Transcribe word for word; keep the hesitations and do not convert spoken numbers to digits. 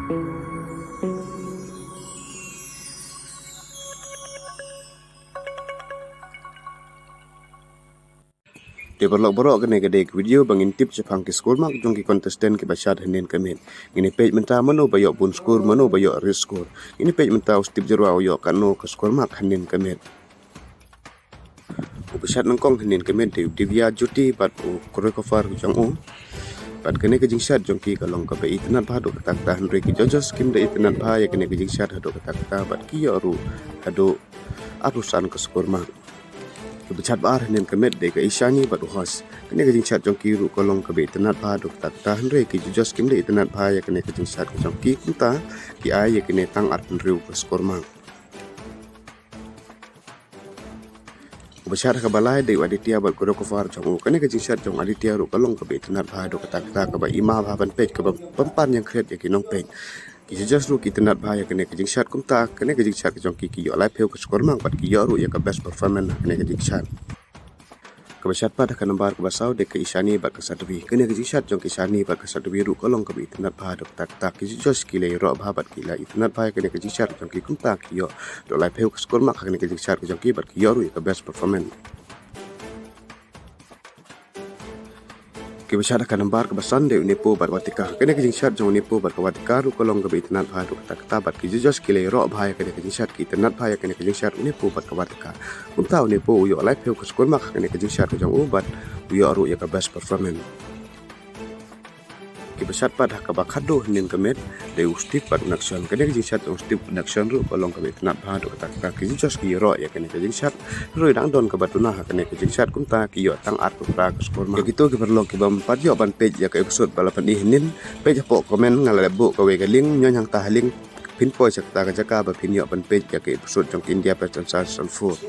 Te paralok baroh, kane ka dei ka video ba ngin tip shaphang ki score mark jong ki contestant kiba shad hynnin ka miet. Ngin ïa peit mynta mano ba ïoh bun score, mano ba ïoh riewspah score. Ngin ïa peit mynta u Steve Jyrwa u ïoh katno ka score mark hynnin ka miet. Uba shad nyngkong hynnin ka miet dei u Divya Jyoti bad u choreographer jong u. Bad kane ka jingshad jong ki ka long kaba itynnad bha haduh katta katta, hynrei ki judges kim da itynnad bha ïa kane ka jingshad haduh katta katta bad ki ïoh ruh haduh arphew san ka score mark. Kaba shad ba ar hynnin ka miet dei ka Ishani bad u Hos. Kane ka jingshad jong ki ruh ka long kaba itynnad bha haduh katta katta, hynrei ki judges kim da itynnad bha ïa kane ka jingshad ka jong ki, kumta ki ai ïa kane tang arphew hynriew ka score mark. Uba shad ha kaba lai dei u Aditya bad u choreographer jong u. Kane ka jingshad jong u Aditya ruh ka long kaba itynnad bha haduh katta katta, kaba i ma bha ban peit, kaba pynpan ïeng khriat ïa ki nongpeit. Ki judges ruh ki itynnad bha ïa kane ka jingshad, kumta kane ka jingshad ka jong ki ki ïoh laiphew ka score mark bad ki ïoh ruh ïa ka best performance ha kane ka jingshad. Kaba shad pat ha ka nambar kaba saw dei ka Ishani bad ka Sadhvi. Kane ka jingshad jong ka Ishani bad ka Sadhvi ruh ka long kaba itynnad bha haduh katta katta, ki judges ki la ïaroh bha bad ki la itynnad bha ïa kane ka jingshad jong ki, kumta ki ïoh ruh laiphew ka score mark ha kane ka jingshad ka jong ki bad ki ïoh ruh ïa ka best performance. Kaba shad ha ka nambar kaba san dei u Nepo bad Watika. Kane ka jingshad jong u Nepo bad ka Watika ruh ka long kaba itynnad bha haduh katta katta bad ki judges ki la ïaroh bha ïa kane ka jingshad, ki itynnad bha ïa kane ka jingshad u Nepo bad ka Watika. Kumta u Nepo u ïoh laiphew ka score mark ha kane ka jingshad ka jong u bad u ïoh ruh ïa ka best performance. Kaba shad pat ha kaba khatduh hynnin ka miet dei u Steve bad u Nakshon. Kane ka jingshad jong u Steve bad u Nakshon ruh ka long kaba itynnad bha haduh katta katta, ki judges ki ïaroh ïa kane ka jingshad. Hynrei dang don kaba duna ha kane ka jingshad, kumta ki ïoh tang arphew phra ka score mark. Ïa kito ki paralok ki bym pat ïoh ban peit ïa ka episode ba la pyni hynnin, peit hapoh comment, nga la buh kawei ka link, ñion hangta ha link phin poi sha kata ka jaka ba phin ïoh ban peit ïa ka episode jong ka India Pass Dancer season four.